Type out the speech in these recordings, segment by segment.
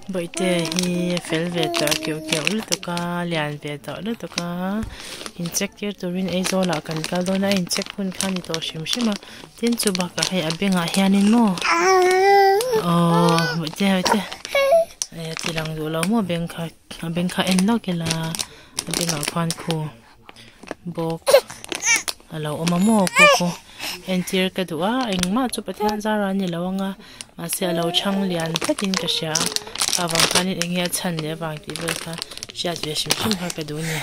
Bawihte hi a fel ve tawh keuh keuh lutuk a lian ve tawh lutuk a in check tir turin Aizawl ah kan kal dawn a in check hun kha a ni tawh hrim hrim a tin chu bakah hei a bengah hianin maw aww bawihte bawihte eh a ti lang duh lo maw beng kha a beng kha en lawk ila a bengah khuan khu bawk a lo awm a maw khu khu entir ka duh a engmah chu Pathian zar a ni lo ang a mahse a lo chhang lian tlatin ka hria a avang khanin eng nge a chhan leh avang tih vel kha hriat ve hrim hrim kha ka duh a ni.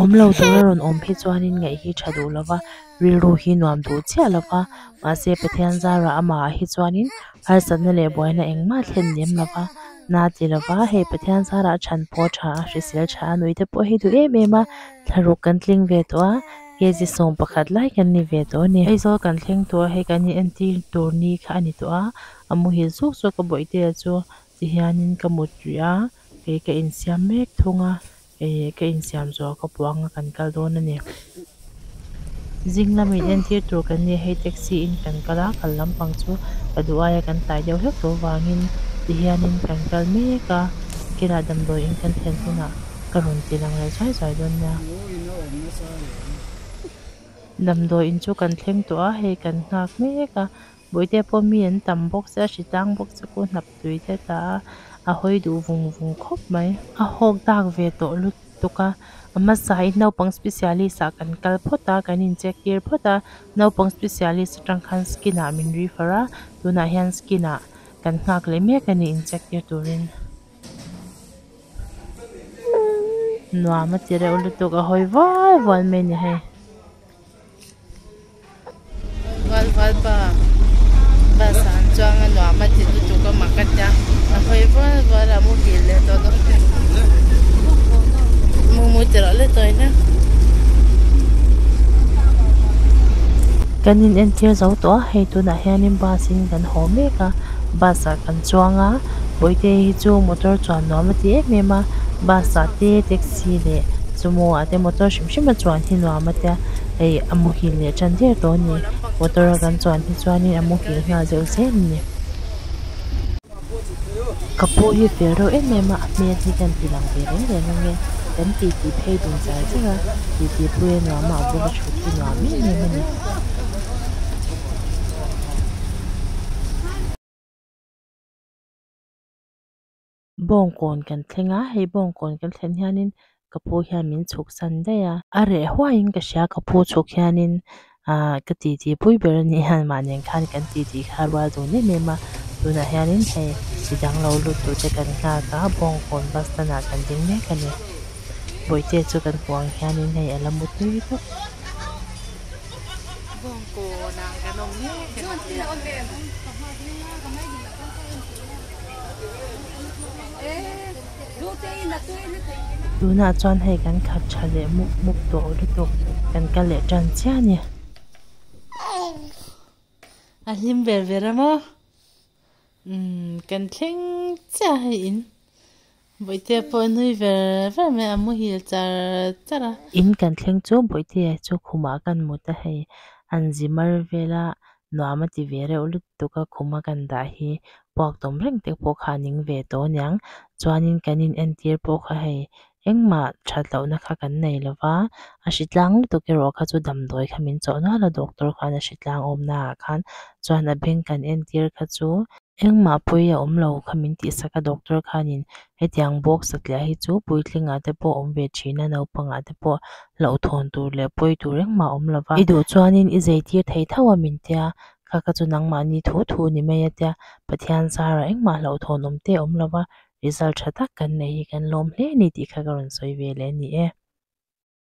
Awm lo tur a rawn awm hi chuanin ngaih hi tha duh lova rilru hi nuam duh chiah lova mahse Pathian zarah amah ah hi chuanin harsatna leh buaina engmah thlen lem lova na ti lova hei Pathian zarah a chhan pawh a tha a hrisel tha a nui te pawh hi duh em em a thlaruk kan tling ve tawh a kg 11 lai kan ni ve tawh a ni. Aizawl kan thleng tawh a hei kan in entir tur ni kha a ni tawh a a muhil zuk zawk a bawihtea chu ti hianin ka mut rih a kei ka insiam mek thung a Ih ka insiam zawh ka puang a kan kal dawn a ni. Zing lamin entir tur kan ni a hei taxi in kan kal a kal lampang chu ka duh aia kan tlai deuh hlek tawh vangin tihianin kan kal mek a kila damdawi in kan thlen hunah ka rawn ti lang leh zuai zuai dawn nia. Damdawi in chu kan thleng tawh a hei kan nghak mek a Bawihte pawh mi an tam bawk se a hritlang bawk se ku hnap tui te tla a a hawi duh vung vung khawp mai. A hawk dak ve tawh lutuk a a hmasa in naupang specialist ah kan kal phawt a kan in check tir phawt a naupang specialist atang khan skin ah min refer a tunah hian skin ah kan nghak leh mek a ni in check tir turin. Nuam a ti reuh lutuk a hawi vual vual mai a ni hei. Val val pa bus ah an chuang a nuam a ti lutuk a mak a tia a hawi vual vual a muhil leh tawh dawn te mu mu ti rawh le tawi na. Kan in entir zo tawh a hei tunah hianin bus in kan haw mek a bus ah kan chuang a bawihte hi chu motor chuan nuam a ti em em a bus ah te taxi leh sumo ah te motor hrim hrim a chuan hi nuam a tia. Hei a muhil leh tan der tawh a ni motor a kan chuan hi chuanin a muhil nghal deuh zel a ni. Ka pu hi fel reuh em em a a hmel hi kan ti lang ve reng reng ang e kan ti ti phei dun char char a ti ti pui a nuam a a bula thut hi nuam em em a ni. Bawngkawn kan thleng a hei bawngkawn kan thlen hianin ka pu hian min chhuk san daih a a reh huaiin ka hria ka pu chhuk hianin ahh ka titi pui ber a nih hian mahni khan kan titi kha rual dun em em a tunah hianin hei midang lo lut tur te kan nghak a bawngkawn bus stand ah kan ding mek a ni bawihte chu kan hmuh ang hianin hei a la mu tui tawp. Bawngkawn ah kan awm mek a ni. Tunah chuan hei kan khat tha leh mup mup tawh lutuk kan kal leh tan chiah a ni. A hlim ber ber a maw? Umm kan thleng chiah hei in Bawihtea pawh a nui ver ver mai a muhil char char a. In kan thleng chu Bawihtea chu khumah kan mut a hei an zi mar vel a nuam a ti ve reuh lutuk. Tuka khuma kan dah hi puak tawm reng te pawh kha a ning ve tawh aniang chuanin kan in entir pawh kha hei engmah that lohna kha kan nei lo va a hritlang lutuk erawh kha chu damdawi kha min chawh nual a doctor khan a hritlang awmna ah khan chuan a beng kan entir kha chu engmah pawi a awm lo kha min tih sak a doctor khanin hetiang box satliah hi chu puitling ah te pawh awm ve thin a naupang ah te pawh hlauhthawn tur leh pawi tur engmah a awm lo va i duh chuanin i zei tir thei tho a min tia Kha kha chu nangmahni thu thu ni mai a tia Pathian zarah engmah hlauhthawn awm te a awm lo va, result tha tak kan nei hi kan lawm hle a ni tih kha ka rawn sawi ve leh a ni e.